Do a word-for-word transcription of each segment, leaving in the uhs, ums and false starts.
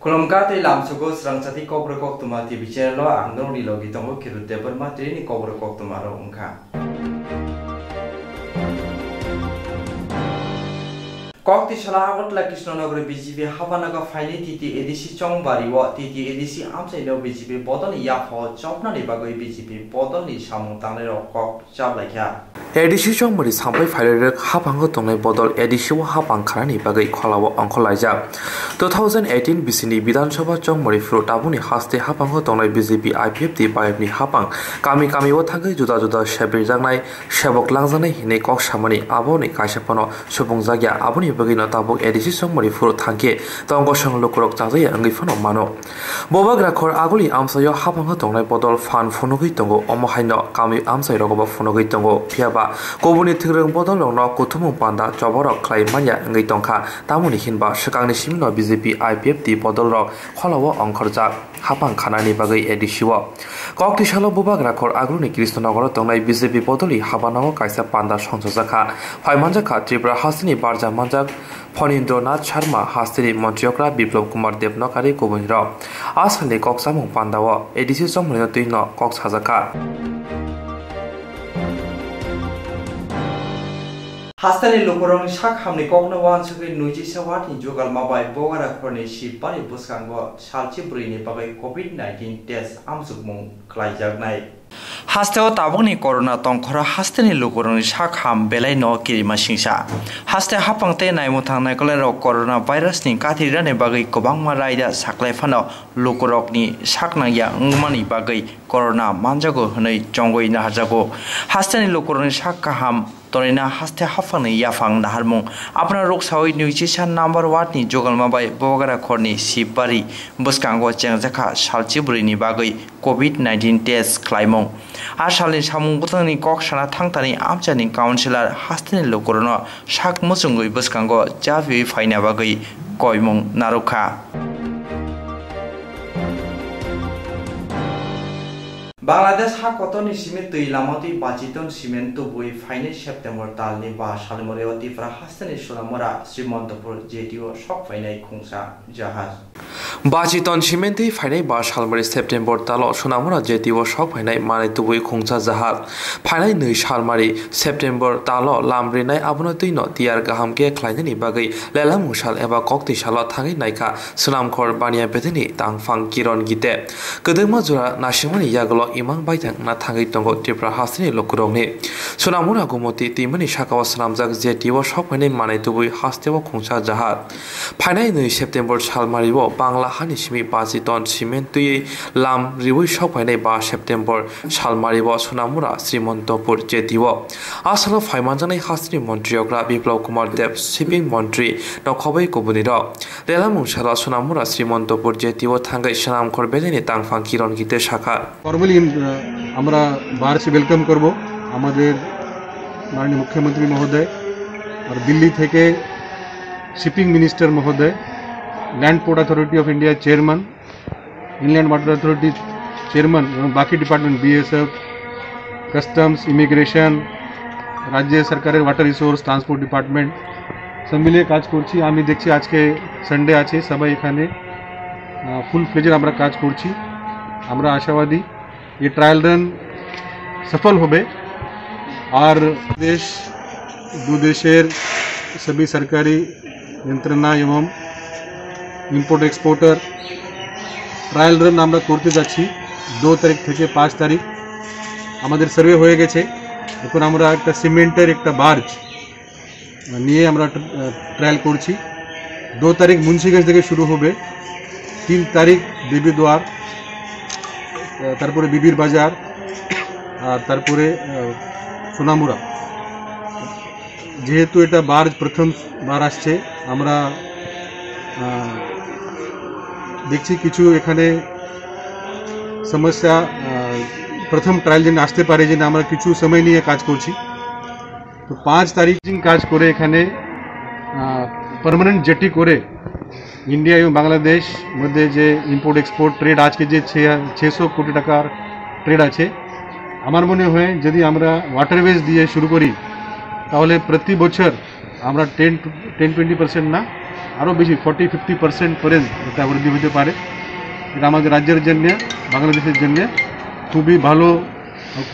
Khulumkha tei lamsugo srangchati Kokborok Koktwma T V channel o ang norokni logi tongo Kirut Debbarma, tini Kokborok Koktwma rok wngkha. Kok tisala Agartala Krishnanagar B J P hapanago phainai T T A D C chongbari o T T A D C amchaino B J P bodolni yaphao chopnani bagwi B J P bodolni samung tangnairok kok chaplaikha. A D C chongmari sampai phairok haphango tongnai bodol A D C o haphang khanani bagwi kholao ongkhorlaijak. Two thousand eighteen bisini Bidhan Sabha chongmari phuru tabukni haste haphango tongnai B J P I P F T bayapni haphang kami kami o thangwi juda juda sebirjaknai, sebok langjaknai hinwi kok samani aboni kaisa phano supungjak ya. Aboni bagwino tabuk A D C chongmari phuru thangkhe tongkosong lukurok chajaya wngwi phano mano. Bubagra khor aguli amchaio haphango tongnai bodol phan phunugwi tongo, omo haino kami amchairogobo phunugwi tongo. Phiyaba kubuni thwrwng bodolrokno kuthumung panda choborok khlai manya wngwi tongkha. Tamoni hinba swkangni simino B J P I P F T bodolrok kholao ongkhorjak haphang khanani bagwi A D C o. Kok tisalo Bubagra khor aguluni Krishnanagar o tongnai B J P bodolni habanago kaisa panda songchajakha. Phaimanjakha Tripura hasteni barja manjak Phanindra Nath Sharma, hasteni Montri okra Biplab Kumar Debbarma tei kubunirok. A salni kok chamung pandao A D C chongmani twino kok sajakha. Hasteni lukurokni sak hamni kokno uansugwi nuijisa watni jugalma bai Bubagra khorni sibari bwskango salchi bwrwini bagwi covid nineteen test amjokmung khlaijaknai. Hasteo tabukni corona tongkhoro hasteni lukurokni sak ham belai no kirima singsa. Haste haphang tei naimwthang naikolairok corona virusni kathi rirani bagwi kwbangma raida saklai phano lukurokni sak nangya wngmani bagwi corona manjago hwnwi chongwi naharjago. Hasteni lukurokni sak kaham tonina haste haphangni yaphang naharmung. Abono ruksawi nuijisa number ward ni jugalma bai Bubagra khorni sibari bwskango chengjakha salchi bwrwini bagwi covid nineteen test khlaimung. A salni samung bwtangni kok sana thangtani amchaini councillor hasteni lukurokno sak muchungwi bwskango chapiwi phaina bagwi koimung narwkha. Bangladesh ha kotorni simi twi lama twi Bachiton cement tubui phainai September talni ba salmari o Tripura hasteni Sonamura Srimontopur jetty o sok phainai khungsa jahaj. Bachiton cement twi phainai ba salmari September talo Sonamura jetty o sok phainai manwi tubui khungsa jahaj. Phainai nwi salmari September talo lam rinai abono twino tiyar kaham khe khlainani bagwi lelamung sal eba koktwi salo thangwi naikha. Swnamkhor Baniya Bedeni tangphang Kiron Gite. Kwdwkma jora naisingmani yagulo imang baithang wngna thangwi tongo Tripura hasteni lukurokni. Swnamura Gumoti twimani sakao swnamjak jetty o sok phainai manwi tubui hasteo khungsa jahaj. Phainai nwi September salmario Bangla hani simi Bachiton cement twiwi lam riwi sok phainai ba September salmario Swnamura Srimontopur jetty o. A salo phaimanjaknai hasteni montri okra Biplab Kumar Deb, shipping montri, nokhobwi kubunirok. Lelamung salo Sonamura Srimontopur jetty o thangwi Swnamkhor Bedeni tangphang Kiron Gite sakha. Formally, আহ, আমরা birch welcome করব আমাদের মাননীয় মুখ্যমন্ত্রী মহোদয়, আর দিল্লি থেকে shipping minister মহোদয়, land port authority of India chairman, inland water authority chairman এবং বাকি ডিপার্টমেন্ট, বিএসএফ, কাস্টমস, ইমিগ্রেশন, রাজ্য সরকারের ওয়াটার রিসোর্স, ট্রান্সপোর্ট ডিপার্টমেন্ট, সব মিলিয়ে কাজ করছি। আমি দেখছি আজকে সানডে আছে, সবাই এখানে, আহ, ফুল ফ্লেজেড আমরা কাজ করছি। আমরা আশাবাদী এই ট্রায়াল রান সফল হবে। আর দেশ, দু দেশের সবই সরকারি যন্ত্রণা এবং ইম্পোর্ট এক্সপোর্টার ট্রায়াল রান আমরা করতে যাচ্ছি দু তারিখ থেকে পাঁচ তারিখ। আমাদের সার্ভে হয়ে গেছে। এখন আমরা একটা সিমেন্টের একটা বার্জ নিয়ে আমরা ট্র-, আহ, ট্রায়াল করছি। দু তারিখ মুন্সিগঞ্জ থেকে শুরু হবে, তিন তারিখ দেবীদুয়ার, আহ, তারপরে বিবির বাজার, আর তারপরে, আহ, সোনামুড়া। যেহেতু এটা বার্জ প্রথমবার আসছে, আমরা, আহ, দেখছি কিছু এখানে সমস্যা, আহ, প্রথম ট্রায়াল জন্য আসতে পারে, জন্য আমরা কিছু সময় নিয়ে কাজ করছি। তো পাঁচ তারিখ কাজ করে এখানে, আহ, পার্মানেন্ট জেটি করে ইন্ডিয়া এবং বাংলাদেশ মধ্যে যে ইম্পোর্ট এক্সপোর্ট ট্রেড আজকে যে ছে-, ছয়শো কোটি টাকার ট্রেড আছে, আমার মনে হয় যদি আমরা ওয়াটারওয়েজ দিয়ে শুরু করি, তাহলে প্রতি বছর আমরা টেন, টেন টোয়েন্টি পার্সেন্ট না, আরও বেশি ফর্টি ফিফটি পার্সেন্ট পর্যন্ত এটা বৃদ্ধি হতে পারে। এটা আমাদের রাজ্যের জন্য, বাংলাদেশের জন্য খুবই ভালো,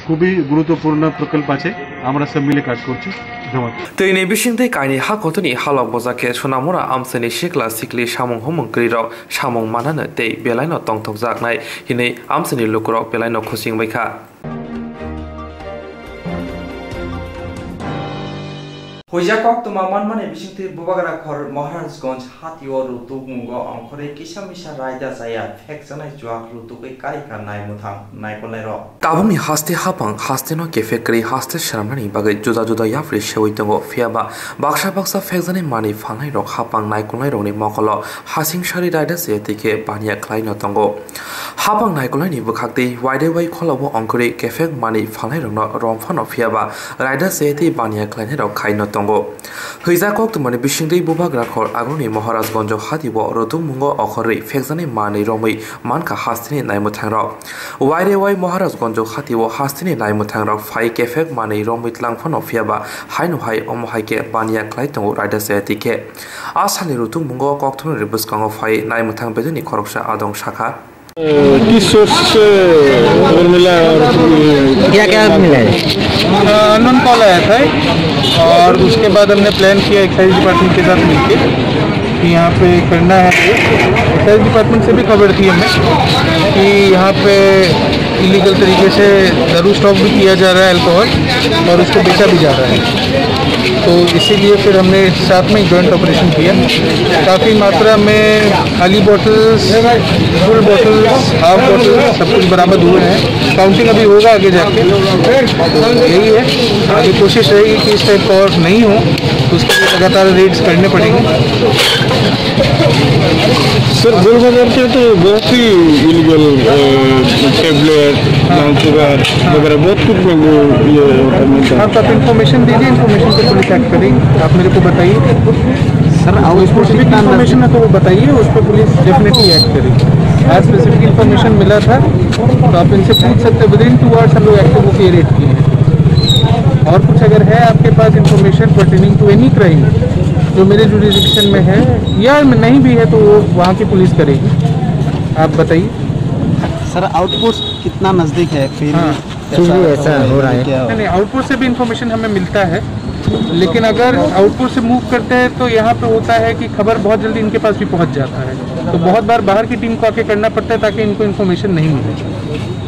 খুবই গুরুত্বপূর্ণ প্রকল্প আছে। আমরা সব মিলে কাজ করছি। ধন্যবাদ। Twini bisingtwi kainwi ha kotorni halok bojak khe Sonamura amchaini sikla sikli samung humung kwrwirok samung mananw tei belaino tongthokjaknai hinwi amchaini lukurok belaino khuching baikha. Huijak koktwma manmani bisingtwi Bubagrakhor Maharajganj hatio rutukmungo ongkhorwi kisa misa raida chaya phekjaknai chuak rutugwi karikha naimwthang naikolnairok. Tabukni haste hapang hasteno kephek kwrwi haste swnamnani bagwi juda juda yapri sewi tongo, phiyaba baksa baksa phekjaknai manwi phalnairok hapang naikolnairokni mokolo hasing sari raida chaya twi khe baniya khlaino tongo. Hapang naikolnaini bwkhaktwi waide wai kholao ongkhorwi kephek manwi phalnairokno rom phano phiyaba raida chaya twi baniya khlainairok khaino tongo. Hwijak koktwmani bisingtwi Bubagrakhor Agroni Maharajganjo hatio rutukmungo okhorwi phekjaknai manwi romwi mankha hasteni naimwthangrok. Waide wai Maharajganjo hatio hasteni naimwthangrok phai kephek manwi romwi tlang phano phiyaba haino hai omo hai khe baniya khlai tongo raida chaya twi khe. A salni rutukmungo kokthumnani bwskango phai naimwthang bedekni khoroksa adong sakha. किस सोर्स से उर्मिला और क्या क्या मिला है? Unknown call आया था और उसके बाद हमने प्लान किया एक्साइज डिपार्टमेंट के साथ मिलके कि यहाँ पे करना है। एक्साइज डिपार्टमेंट से भी खबर थी हमें कि यहाँ पे इलीगल तरीके से दारू स्टॉक भी किया जा रहा है, अल्कोहल, और उसको बेचा भी जा रहा है। तो इसीलिए फिर हमने साथ में जॉइंट ऑपरेशन किया। काफ़ी मात्रा में खाली bottles, full bottles, half bottles सब कुछ बरामद हुए हैं। काउंटिंग अभी होगा आगे जाके। तो यही है, आगे कोशिश रहेगी कि इस टाइप का और नहीं हो, तो उसके लिए लगातार रेड्स करने पड़ेंगे। सर, गोलबाजार पे तो बहुत ही इलीगल, अ, टैबलेट, हाँ। ब्राउन शुगर हाँ। वगैरह बहुत कुछ में वो ये मिलता है। आप, आप इन्फॉर्मेशन दीजिए, इन्फॉर्मेशन पे पुलिस एक्ट करेगी। आप मेरे को बताइए। सर, और स्पेसिफिक इन्फॉर्मेशन है तो वो बताइए, उस पर पुलिस डेफिनेटली एक्ट करेगी। आज स्पेसिफिक इन्फॉर्मेशन मिला था, तो आप इनसे पूछ सकते हैं। विद इन टू आवर्स हम लोग एक्टिव होकर रेड किए हैं। और कुछ अगर है आपके पास information pertaining to any crime जो मेरे जुरिडिक्शन में है या नहीं भी है, तो वो वहाँ की पुलिस करेगी। आप बताइए। सर, आउटपोस्ट कितना नज़दीक है? फिर हाँ। फिर भी ऐसा हो रहा है। नहीं, नहीं, आउटपोस्ट से भी इन्फॉर्मेशन हमें मिलता है, लेकिन अगर आउटपोस्ट से मूव करते हैं तो यहाँ पे होता है कि खबर बहुत जल्दी इनके पास भी पहुँच जाता है। तो बहुत बार बाहर की टीम को आके करना पड़ता है ताकि इनको इन्फॉर्मेशन नहीं मिले।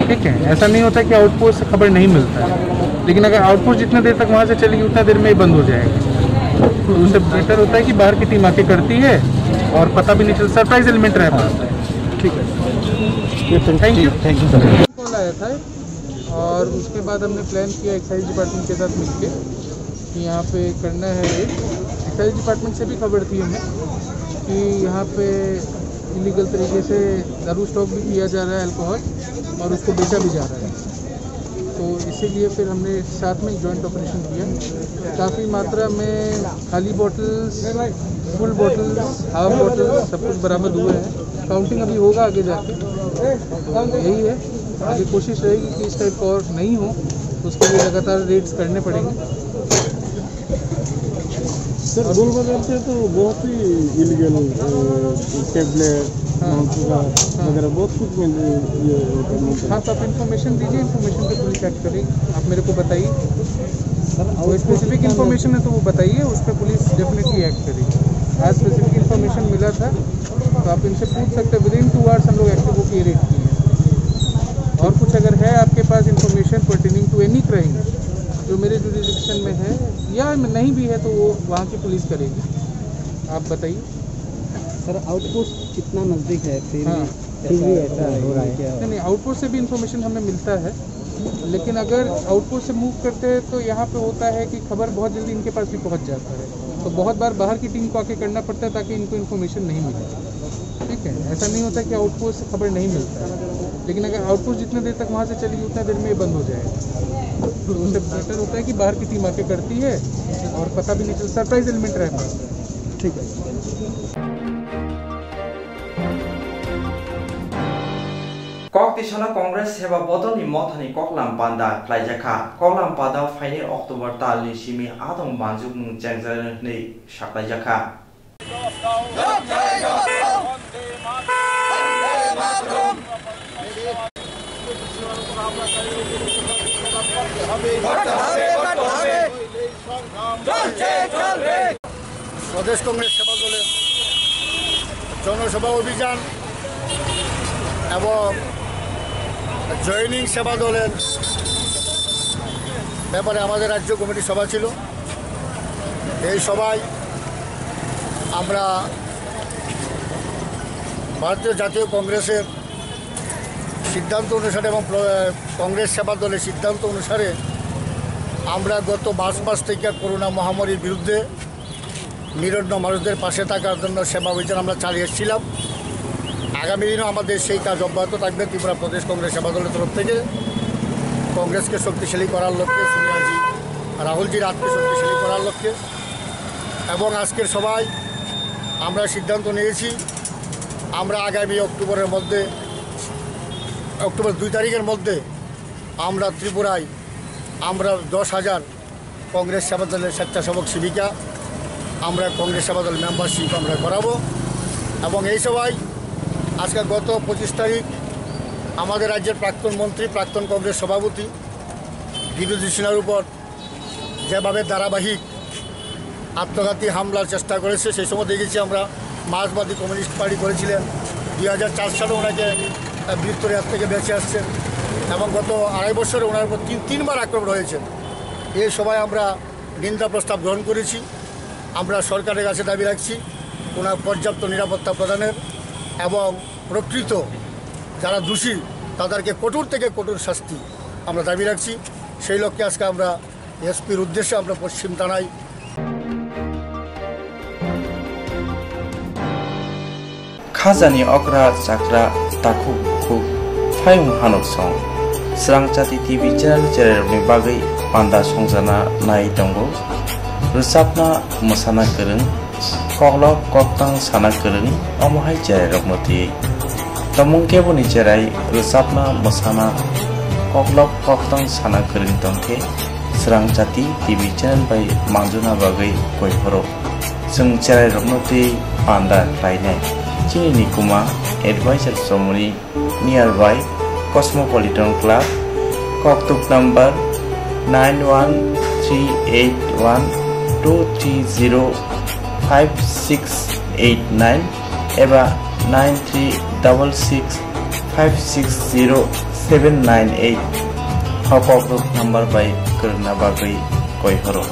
ठीक है, ऐसा नहीं होता कि आउटपोस्ट से खबर नहीं मिलता है, लेकिन अगर आउटपोस्ट जितने देर तक वहाँ से चलेगी उतना देर में ही बंद हो जाएगा। तो उससे बेटर होता है कि बाहर की टीम आके करती है और पता भी नहीं चलता, सरप्राइज एलिमेंट रहता है। ठीक है, thank you. Thank you sir. Call आया था और उसके बाद हमने प्लान किया एक्साइज डिपार्टमेंट के साथ मिलके कि यहाँ पे करना है रेड। एक्साइज डिपार्टमेंट से भी खबर थी हमें कि यहाँ पे इलीगल तरीके से दारू स्टॉक भी किया जा रहा है, अल्कोहल, और उसको बेचा भी जा रहा है। तो इसीलिए फिर हमने साथ में जॉइंट ऑपरेशन किया। काफ़ी मात्रा में खाली bottles, full bottles, half bottles सब कुछ बरामद हुए हैं। काउंटिंग अभी होगा आगे जाके। तो यही है, आगे कोशिश रहेगी कि इस टाइप का और नहीं हो, तो उसके लिए लगातार रेड्स करने पड़ेंगे। सर, गोलबाजार से तो बहुत ही इलीगल, अ, टैबलेट, हाँ। ब्राउन शुगर हाँ। वगैरह बहुत कुछ मिल रही है, ये मिलता है। हाँ, तो आप इन्फॉर्मेशन दीजिए, इन्फॉर्मेशन पे पुलिस एक्ट करेगी। आप मेरे को बताइए। सर, कोई स्पेसिफिक इन्फॉर्मेशन है तो वो बताइए, उस पर पुलिस डेफिनेटली एक्ट करेगी। आज स्पेसिफिक इन्फॉर्मेशन मिला था, तो आप इनसे पूछ सकते हैं। विद इन टू आवर्स हम लोग एक्टिव होकर रेड किए हैं। और कुछ अगर है आपके पास information pertaining to any crime जो मेरे जुरिडिक्शन में है या नहीं भी है, तो वो वहाँ की पुलिस करेगी। आप बताइए। सर, आउटपोस्ट कितना नज़दीक है, फिर हाँ। भी फिर भी ऐसा हो रहा है। नहीं, नहीं, आउटपोस्ट से भी इन्फॉर्मेशन हमें मिलता है, लेकिन अगर आउटपोस्ट से मूव करते हैं तो यहाँ पे होता है कि खबर बहुत जल्दी इनके पास भी पहुँच जाता है। तो बहुत बार बाहर की टीम को आके करना पड़ता है ताकि इनको इन्फॉर्मेशन नहीं मिले। ठीक है, ऐसा नहीं होता कि आउटपोस्ट से खबर नहीं मिलता है, लेकिन अगर आउटपोस्ट जितने देर तक वहाँ से चलेगी उतना देर में ये बंद हो जाएगा। तो उससे बेटर होता है कि बाहर की टीम आके करती है और पता भी नहीं चलता, सरप्राइज एलिमेंट रहता है। ठीक है। Kok tisana Congress seba bodolni mothani koklam panda khlaijakha. Koklam panda phainai October talni simi adong manjukmung chengjaknai hwnwi saklaijakha. প্রদেশ কংগ্রেস সেবা দলের জনসভা অভিযান এবং জয়েনিং সেবা দলের ব্যাপারে আমাদের রাজ্য কমিটির সভা ছিল। এই সভায় আমরা ভারতীয় জাতীয় কংগ্রেসের সিদ্ধান্ত অনুসারে এবং প্র-, কংগ্রেস সেবা দলের সিদ্ধান্ত অনুসারে আমরা গত মার্চ মাস থেকে করোনা মহামারীর বিরুদ্ধে নিরন্ন মানুষদের পাশে থাকার জন্য সেবা অভিযান আমরা চালিয়ে এসেছিলাম। আগামী দিনও আমাদের সেই কাজ অব্যাহত থাকবে। ত্রিপুরা প্রদেশ কংগ্রেস সেবা দলের তরফ থেকে কংগ্রেসকে শক্তিশালী করার লক্ষ্যে, সোনিয়াজি, রাহুলজির হাতকে শক্তিশালী করার লক্ষ্যে। এবং আজকের সভায় আমরা সিদ্ধান্ত নিয়েছি, আমরা আগামী অক্টোবরের মধ্যে, অক্টোবর দুই তারিখের মধ্যে আমরা ত্রিপুরায় আমরা দশ হাজার কংগ্রেস সেবা দলের স্বেচ্ছাসেবক সেবিকা, আমরা কংগ্রেস সেবা দলের মেম্বারশিপ আমরা করাবো। এবং এই সভায় আজকে গত পঁচিশ তারিখ আমাদের রাজ্যের প্রাক্তন মন্ত্রী, প্রাক্তন কংগ্রেস সভাপতি বিদ্যুৎ সিনহার উপর যেভাবে ধারাবাহিক আত্মঘাতী হামলার চেষ্টা করেছে, সেই সময় দেখেছি আমরা মার্ক্সবাদী কমিউনিস্ট পার্টি করেছিলেন। দুই হাজার চার সালে ওনাকে, আহ, মৃত্যুর হাত থেকে বেঁচে আসছেন এবং গত আড়াই বছরে ওনার উপর তিন, তিনবার আক্রমণ হয়েছে। এই সভায় আমরা নিন্দা প্রস্তাব গ্রহণ করেছি। আমরা সরকারের কাছে দাবি রাখছি ওনার পর্যাপ্ত নিরাপত্তা প্রদানের এবং প্রকৃত যারা দোষী তাদেরকে কঠোর থেকে কঠোর শাস্তি আমরা দাবি রাখছি। সেই লক্ষ্যে আজকে আমরা এসপির উদ্দেশ্যে আমরা পশ্চিম থানায় Khajani okra chakra takhuk bukhuk phayung hanok song. Srangchati T V channel chererokni bagwi panda songjana nai tongo. Rwchapna mwsana kwrwng, koklop koktang sana kwrwng, omo hai chererokno twi. Tongmung keboni cherai rwchapna mwsana koklop koktang sana kwrwng tongkhe Srangchati T V channel bai manjuna bagwi koi phoro. Chwng cherairokno twi panda khlainai. Chini nikuma advisor chomoni nearby Cosmopolitan Club, koktuk number nine one three eight one two three zero five six eight nine eba nine three double six five six zero seven nine eight. O koktuk number bai kwrwngna bagwi koi phoro.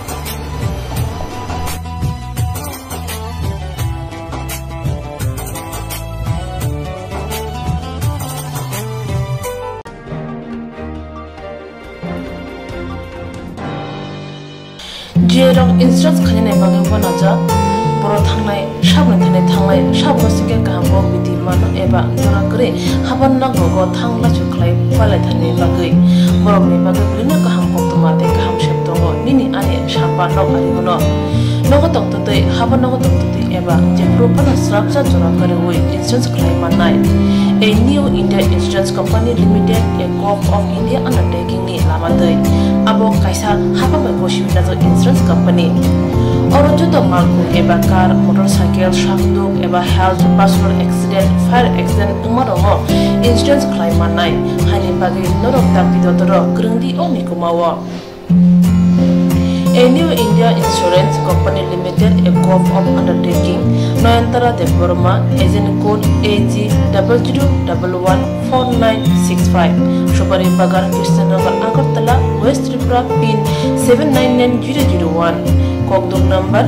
Jiyarok insurance khainani bagwi uanajak, borok thangnai, saboni thani thanglai, saboni sikhe kaham bo biti mano eba jora kwrwi haban nok rogo thang lachu khlai palai thani bagwi. Borokni bagwi belino kaham koktwma tei kaham sep tongo, nini ani samba nok ari hwno. Nogo tongtwtwi, haba nogo tongtwtwi eba jephuru phano srapsa jora kwrwi insurance khlai mannai. A New India Insurance Company Limited, a Govt of India undertaking ni lama twi. Abo kaisa haba bai gosi najak insurance company. Oro joto malkhung eba car, motorcycle, sakduk eba health, personal accident, fire accident wngma rokno insurance khlai mannai. Haini bagwi norok dakti dotoro kwrwngdi o mikuma o. A New India Insurance Company Limited, a Govt of Undertaking, Nayantara Debbarma, agent code A G double zero double one four nine six five, Subari Bagan, Krishnanagar, Agartala, West Tripura, pin seven nine nine zero zero one, kokduk number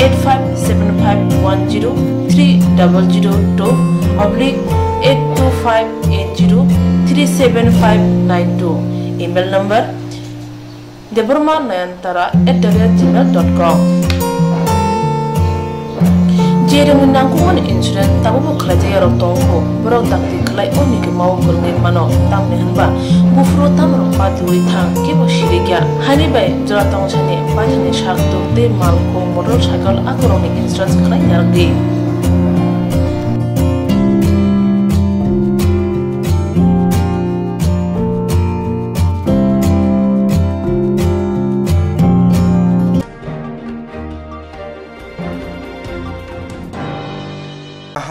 eight five seven five one zero three double zero two oblique eight two five eight zero three seven five nine two, email number Debbarma Nayantara at the rate gmail dot com. Jerwngni nangkukmani insurance tabukbo khlaijak yarok tongo, borok dakti khlai o mikima o kwrwngwi mano, tamni hwnba buphuru tamrok patiui thang kebo sirikya. Haini bai jora tongsani paithakni sakduk tei malkhung motorcycle akorokni insurance khlai narwkdi.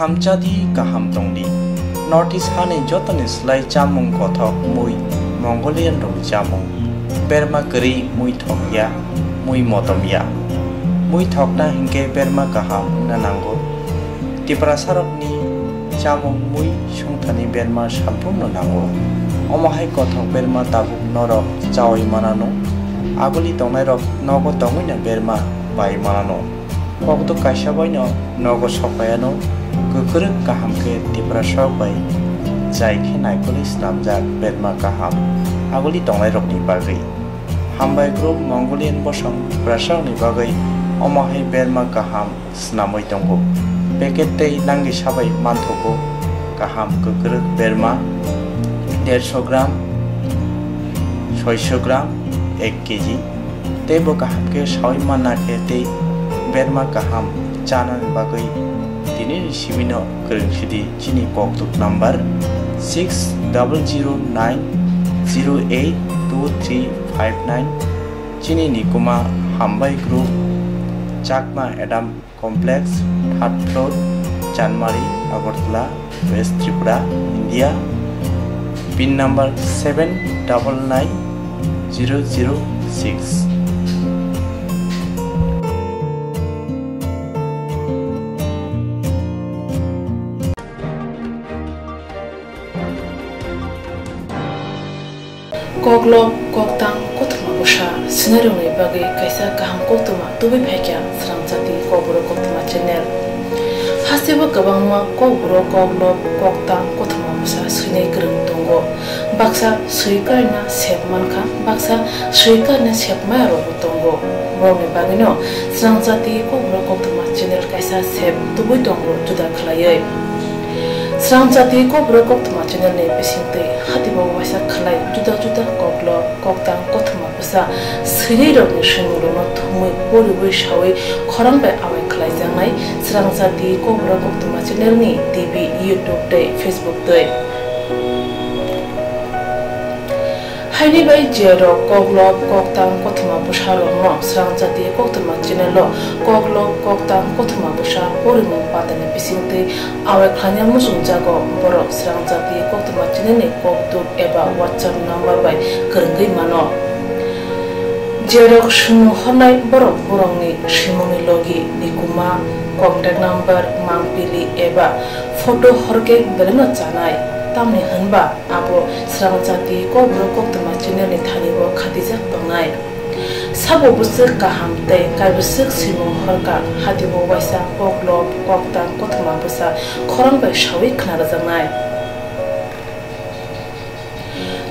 Hamchadi kaham tongdi. North East hani jotoni slai chamung kothok mui Mongolian rokni chamung. Berma kwrwi mui thokya, mui motomya. Mui thokna hinkhe berma kaham wngna nango. Tiprasarokni chamung mui sungthani berma salbrumno nango. Omo hai kothok berma tabuk norok chaui manano. Aguli tongnairok nogo tongwino berma bai manano. Kokduk kaisa baino nogo sokpaiano kwkrwk kaham khe Tiprasarok bai jai khe naikolwi snamjak berma kaham aguli tongnairokni bagwi. Hambai group Mongolian bosong Tiprasarokni bagwi omo hai berma kaham snamwi tongo. Packet tei langwi sabai manthogo kaham kwkrwk berma derso gram, soiso gram, ek kg. Tei bo kaham khe saui manna khe tei berma kaham chanani bagwi tini ni simino kwrwng sidi chini kokduk number six double zero nine zero eight two three five nine. Chini nikuma Hambai Group, Chakma Adam Complex, third floor, Chanmari, Agartala, West Tripura, India. Pin number seven double nine zero zero six. Koklob, koktang, kothoma bwsa swinairokni bagwi kaisa kaham koktwma tubui phaikha Srangchati Kokborok Koktwma channel. Hasteo kwbangma kokborok koklob, koktang, kothoma bwsa swinai kwrwng tongo. Baksa swi karina sep mankha, baksa swi karina sep maya rokbo tongo. Borokni bagwino Srangchati Kokborok Koktwma channel kaisa sep tubui tongo juda khwlaiwi. Srangchati Kokborok Koktwma channel ni bisingtwi hatibo waisa khwlai juda juda koklob, koktang, kothoma bwsa swinai rokni swimungrokno thumwi poriwi sawi khorang bai awai khwlaijaknai Srangchati Kokborok Koktwma channel ni T V, YouTube tei Facebook twi. Haini bai je rok koklob, koktang, kothoma bwsa rokno Srangchati Koktwma channel o koklob, koktang, kothoma bwsa porimung pandani bisingtwi awai khlaina muchungjago, borok Srangchati Koktwma channel ni kokduk eba WhatsApp number bai kwrwngwi mano. Je rok swimung hornai borok borokni swimungni logi, nikuma, contact number, mangpili eba photo horkhe belaino chanai, tamni hwnba abo Srangchati Kokborok Koktwma channel ni thani o khatijak tongnai. Sabo bwswk kaham tei kaibwswk swimung horkha, hatibo waisa koklob, koktang, kothoma bwsa khorang bai sawi khna rwjaknai.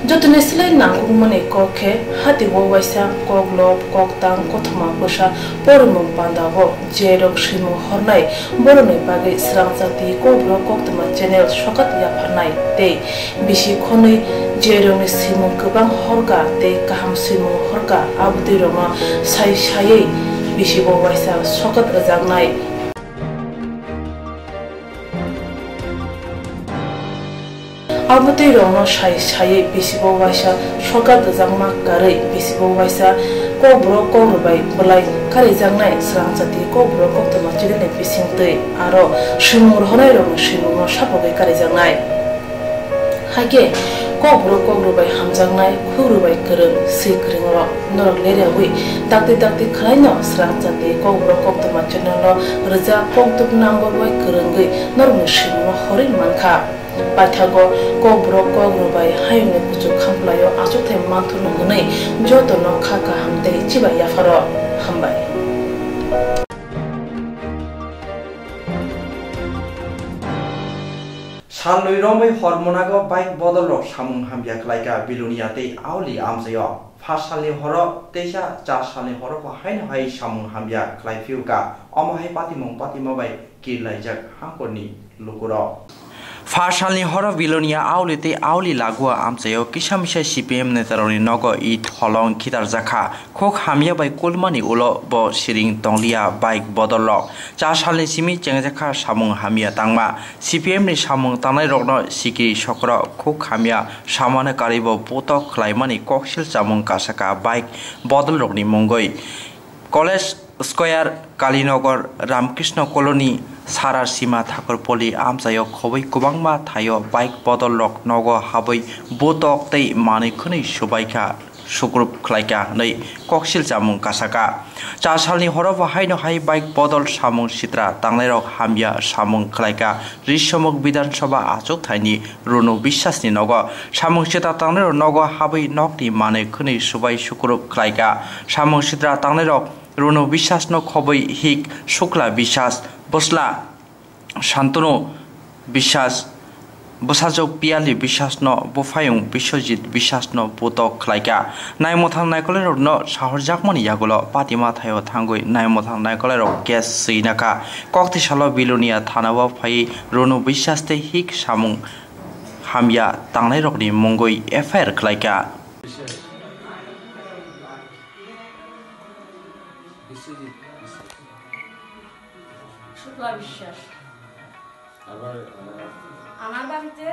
Jotoni slai nangkukmani kok khe hatibo waisa koklob, koktang, kothoma bwsa porimung pandao je rok swimung hornai borokni bagwi Srangchati Kokborok Koktwma channel sokat yapharnai tei bisi khonwi je rokni swimung kwbang horkha tei kaham swimung horkha, abotwi rokno sai saiwi bisibo waisa sokat rwjaknai. Abotwi rokno sai saiwi bisibo waisa sokat rwjakma karwi bisibo waisa kokborok kokrwbai bwlai karijaknai Srangchati Kokborok Koktwma channel ni bisingtwi aro swimung rohornai rokni swimungno sapogwi karijaknai. Hakhe kokborok kokrwbai hamjaknai, khukrwbai kwrwng, swi kwrwng rok norok leriawi dakti dakti khwlaino Srangchati Kokborok Koktwma channel o rwjak kokduk number bai kwrwngwi norokni swimungno horwi mankha. Paithago kokborok kokrwbai hayungni kuchuk khamplaio achukthai manthurno hwnwi jotono kha kaham tei chibai yapharo hambai. Salnwi romwi hor mwnago bike bodolrok samung hamya khlaikha Bilonia tei Auli amchaio. Phas salni horo teisa char salni horo bo haino hai samung hamya khlai phiuka. Omo hai patimung patima bai kirlaijak hangkorni lukurok. Phas salni horo Bilonia Auli tei Auli Lagua amchaio kisa misa C P M netarokni nogo it holong khitarjakha. Khuk hamya bai kulmani ulo bo siring tongliya bike bodolrok. Char salni simi chengjakha samung hamya tangma. C P M ni samung tangnairokno sikiri sokro khuk hamya samano karwibo putok khlaimani koksil chamung kasaka bike bodolrokni mungwi. College Square, Kalinagar, Ramkrishna Colony, Sara sima Thakurpoli amchaio khobwi kwbangma thaio bike bodol rok nogo habwi butok tei manwi khwnwi subaikha, sukrup khlaikha hwnwi koksil chamung kasakha. Cha salni horo bo haino hai bike bodol samung sitra tangnairok hamya samung khlaikha Risomuk Bidhan Sabha achuk thaini Runu Biswas ni nogo. Samung sitra tangnairok nogo habwi nokni manwi khwnwi subai sukrup khlaikha. Samung sitra tangnairok Runu Biswas no khobwi hik Sukla Biswas, bwsla Santanu Biswas, bwsajwk Piyali Biswas no buphayung Biswajit Biswas no putok khlaikha. Naimwthang naikolairok no sahorjakmani yagulo Patima thaio thangwi naimwthang naikolairok case swinakha. Kokti salo Bilonia thanao phaiwi Runu Biswas tei hik samung hamya tangnairokni mungwi F I R khlaikha. Shukla বিশ্বাস। আবার, আহ, আমার বাড়িতে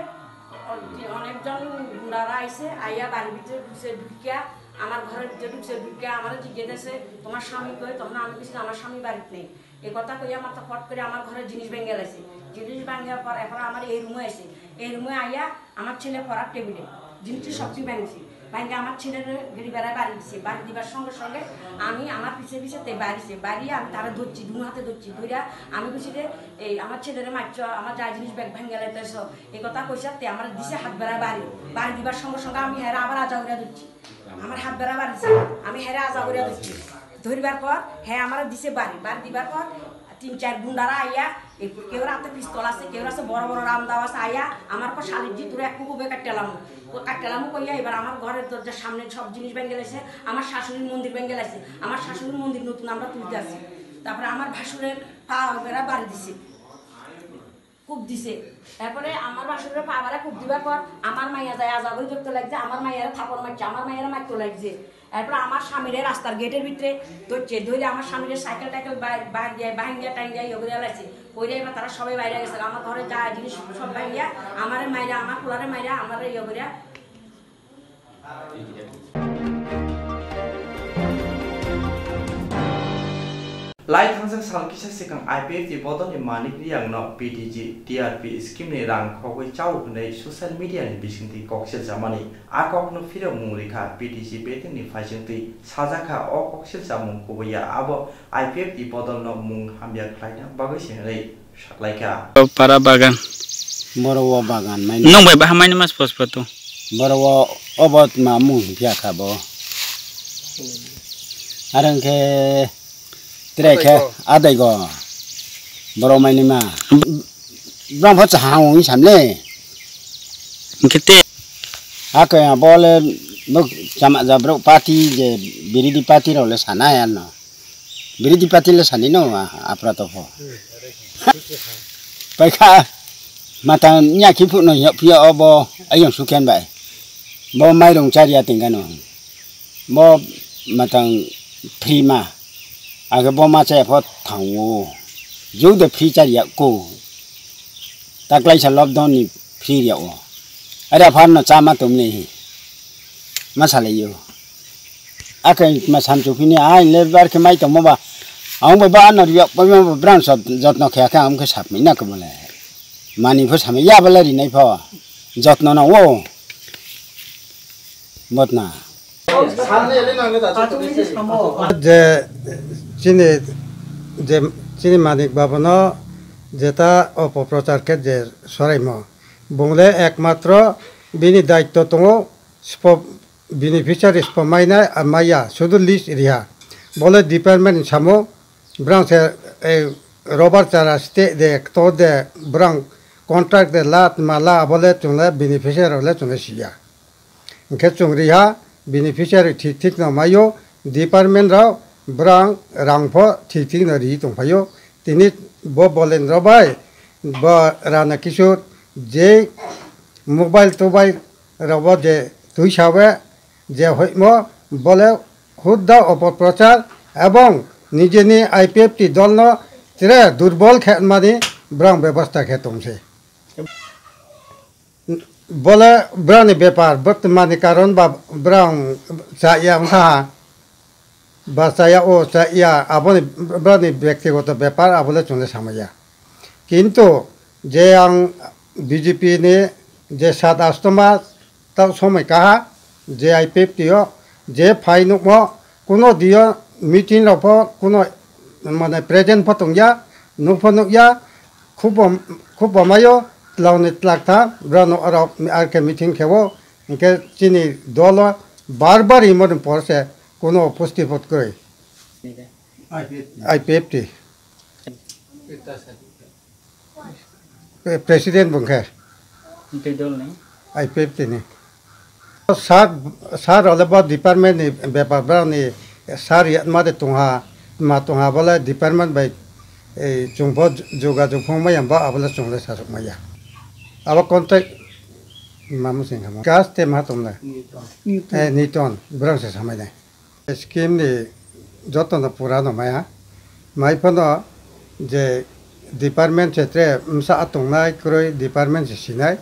অ-, অনেকজন গুন্ডারা আইছে, আইয়া বাড়ির ভিতরে ঢুকছে, ঢুকিয়া আমার ঘরের ভিতরে ঢুকছে, ঢুকিয়া আমারে জিজ্ঞেস করছে, "তোমার স্বামী কই?" তখন আমি বলছি, "আমার স্বামী বাড়িতে নেই।" এই কথা কইয়া আমার তো ফট করে আমার ঘরের জিনিস ভেঙে লাইছে। জিনিস ভাঙার পর এখন আমার এই রুমে আছে, এই রুমে আইয়া আমার ছেলে পড়ার টেবিলে জিনিস সবটি ভাঙছে। ভাঙে আমার ছেলের গেড়ি বেড়ায় বাড়ি দিছে। বাড়ি দিবার সঙ্গে সঙ্গে আমি আমার পিছে পিছে তে বাড়িছে। বাড়িয়ে আমি তারা ধরছি, দু হাতে ধরছি। ধরিয়া আমি বলছি যে, "এই আমার ছেলেরে মারছ, আমার যা জিনিস ব্যাগ ভাঙে লাইতেছ।" এই কথা কইছে, তে আমার দিছে হাত বেড়ায় বাড়ি। বাড়ি দিবার সঙ্গে সঙ্গে আমি হেরা আবার আজা করিয়া ধরছি। আমার হাত বেড়া বাড়িছে, আমি হেরে আজা করিয়া ধরছি। ধরিবার পর হে আমার দিছে বাড়ি, বাড়ি দিবার পর তিন চার গুন্ডারা আইয়া, এই কেউর হাতে পিস্তল আছে, কেউর আছে বড় বড় রামদাও আছে, আইয়া আমার পর শালির জি তোরা একটু উবে কাটলাম, ও কাটলাম কইয়া এবার আমার ঘরের দরজার সামনে সব জিনিস ভেঙে লাইছে, আমার শাশুড়ির মন্দির ভেঙে লাইছে, আমার শাশুড়ির মন্দির নতুন আমরা তুলতে আছি। তারপরে আমার ভাসুরের পা বেড়া বাড়ি দিছে। কূপ দিছে। এরপরে আমার ভাসুরের পা বেড়া কূপ দিবার পর আমার মাইয়া যায় আজাবই ধরতে লাগছে, আমার মাইয়ারে থাপড় মারছে, আমার মাইয়ারে মারতে লাগছে। এরপরে আমার স্বামীরে রাস্তার গেটের ভিতরে ধরছে, ধরে আমার স্বামীরে সাইকেল টাইকেল বাই-, বাই দিয়ে, ভাঙ্গিয়া টাঙ্গিয়া ইয়ে করে লাইছে। ওই টাইমে তারা সবাই বাইরে গেছে, আমার ঘরে যা জিনিস সব ভাঙ্গিয়া, আমারে মাইরা, আমার পোলারে মাইরা, আমারে ইয়ে করে। Lai thangjak sal kisa swkang I P F ni bodolni Manik Riyang no P T G T R P scheme ni rang khogwi chao hwnwi social media ni bisingtwi kok siljamani. A kokno phirok mung rikha P T G bedekni phaisingtwi sajakha o kok siljamung kubuya abo I P F ni bodolno mung hamya khlaina bagwi se hwnwi. Saklaikha. O para bagan. Boro o bagan maini. Nwng bai baha maini mas pos pato. Boro o obo ma mung phiya kha bo. Arang khe tre khe adai go. Boro maini ma. Bram pho chahang wi samle. Hingkhe te. Ake bole nuk chama jabro party je biridi party role sana ya no. Biridi party le sani no, a-, apra to pho. Paikha, mata nya khi phu no, ya, phiya obo, ayong suken bai. Bo mairung chariya tingkano. Bo matang free ma. Age bo ma chaya pho thango. Jode free chariya ko. Taklai sa lockdown ni free ya o. Are aphan no chama tumle hi. Ma salai yo. Ake ma samchu phini ai le bar khe mai tongmo ba. Ang bo ba no riya pa ma bran sa jotno khe khe am khe sap mi na khe bole. Mani pho sami ya bole ri nai pho. Jotno na o. Botna. Je chini, je chini Manik Babu no jeta opoprochar khe je soraimo. Bung le ekmatro bini daitto tongo, spo-, beneficiary spo mainai, a maya, sudu list riha. Bole department ni samo, brang se, eh, rubber chara state de, kto de, brang contract de, lat mala, abole chungle beneficiary le chungle siya. Hingkhe chwng riha beneficiary thik thik no maio, department rok brang rang pho thik thik no ri tongphaio. Tini bo Bolendra bai bo Rana Kishore je mobile tobai rok bo je twi sawe je hoimo bole hudda opoprochar ebong nijeni I P F T dol no tere durbol khe mani brang bebosta khe tongse. Bole brani bepar, bwtmani karon ba brang chaya wngkha ha. Ba chaya o chaya, aboni brani bektigoto bepar, abole chwngno samaya. Kintu je ang B J P ni je sat astoma ta somoi kaha je I P F T o je phai nukmo kuno dio meeting rok pho kuno mane present pho tongya, nukpho nukya, khub bom-, khub bomayo twlangni twlak tha brano oro ar khe meeting khewo, hinkhe chini dolo bar bar imoni porse kuno pusti photkoi. I P F T. President bungkhe. Tei dol ni? I P F T ni. Sir, sir ole bo department ni bepar brao ni sir ya ma de tongha, ma tongha bole department bai, ei, chungbo jogajog phung maya bo abole chungle sasuk maya. Abo contact ma musing kama. Gas te ma tongle. Newton. Eh, Newton, brang se samai nai. Scheme ni joto no pura no maya. Mai phano je department se tre msa atongnai kwrwi department se sinai.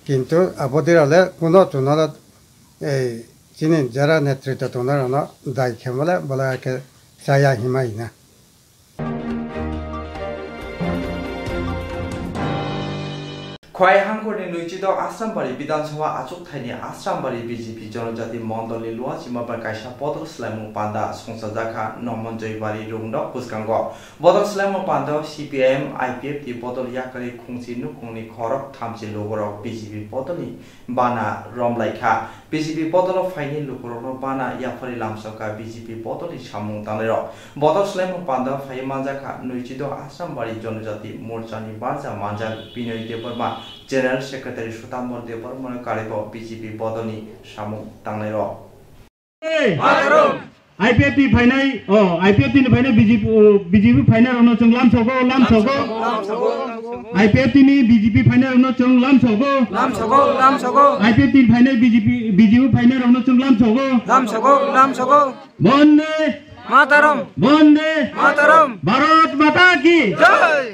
Kintu abo dirale kuno chuno ei chini jara netrito tongnai rokno dai khemole bola khe chaya hima hina. Khwai Hangkhorni Nwichido Asrambari Bidhan Sabha achukthai ni Asrambari B J P Jonojati Mondol ni Luachima bai kaisa bodol swlaimung panda songchajakha Nomonjoy Bari Rungdok bwskango. Bodol swlaimung panda o C P I M, I P F T bodol yakarwi khungchi nukhungni khorok thamchi lukurok B J P bodol ni bana romlaikha. B J P bodolo phainai lukurokno bana yaphari lamsokha B J P bodolni samung tangnairok. Bodol swlaimung panda phaiwi manjakha Nwichido Asrambari Jonojati Morchani barja manjak Binoy Debbarma, General Secretary Sutambor Debbarmano karwibo B J P bodolni samung tangnairok. Mataram. I P F T phainai, oh, I P F T ni phainai B J P, oh, B J P phainai rokno chwng lamsogo, lamsogo. Lamsogo. I P F T ni B J P phainai rokno chwng lamsogo. Lamsogo, lamsogo. I P F T ni phainai B J P, B J P phainai rokno chwng lamsogo. Lamsogo, lamsogo. Bande. Mataram. Bande. Mataram. Bharat Mata ki. Jai.